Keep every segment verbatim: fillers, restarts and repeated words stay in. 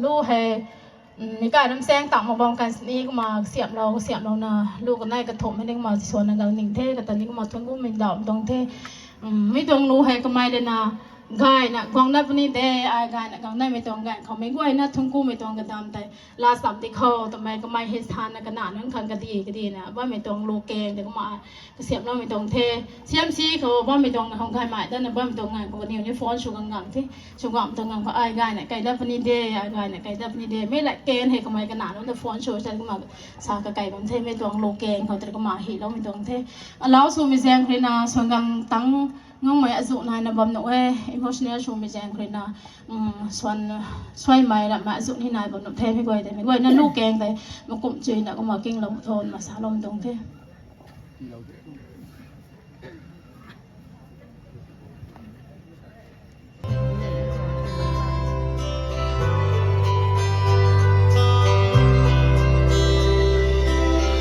Lu hei, mi kai ram seng tang mak bam kan sini kumna kasiamhlou kasiamhlouna lu kanei kathumh hei ni kumna swan na gang ning the, kata ni kumna thun kummei ndauh tuang the. Mi tuang lu hei kamei lana gayna guang na puni de, ai gayna guang na mei tuang gan khou mei guayna thun kummei tuang kadam tei laa sam di khou twmei kamei hei sana kana nunc khang kadi kadina bammei tuang lu keng de kumna kasiamhloumei tuang the. C M C khou bammei tuang hang gaymei dana bammei tuang ngan khou kaniw ni phone sw gang gang the. Sw gang tuang ngan khou ai gayna kai dat puni de, ai gayna kai dat puni de. Mei la ken hei kamei kana nunc ta phone sw sa kumna sa kakai bam the, mei tuang lu keng khou tei kumna hyloumei tuang the. Alau swmei zaeng khou ruina swan gang tang ngangmei azuh naina bam nuh e, emotional swmei zaeng khou ruina, swan, suaimei ramhmei azuh ni nai bam nuh the, mei guay tei, mei guayna lu keng tei makumh chuyna kumna kinglou tho na saloumei tuang the.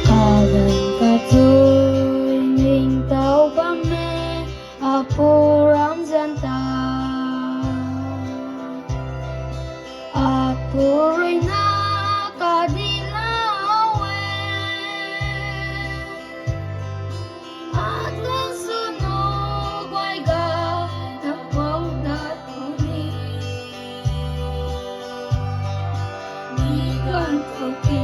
Kalan kathui ningtow bam e, Apu ramzan ta. Apu ruina kadilou e. Ata sunu guay ga tapou dat puni. Mi ganv khou ki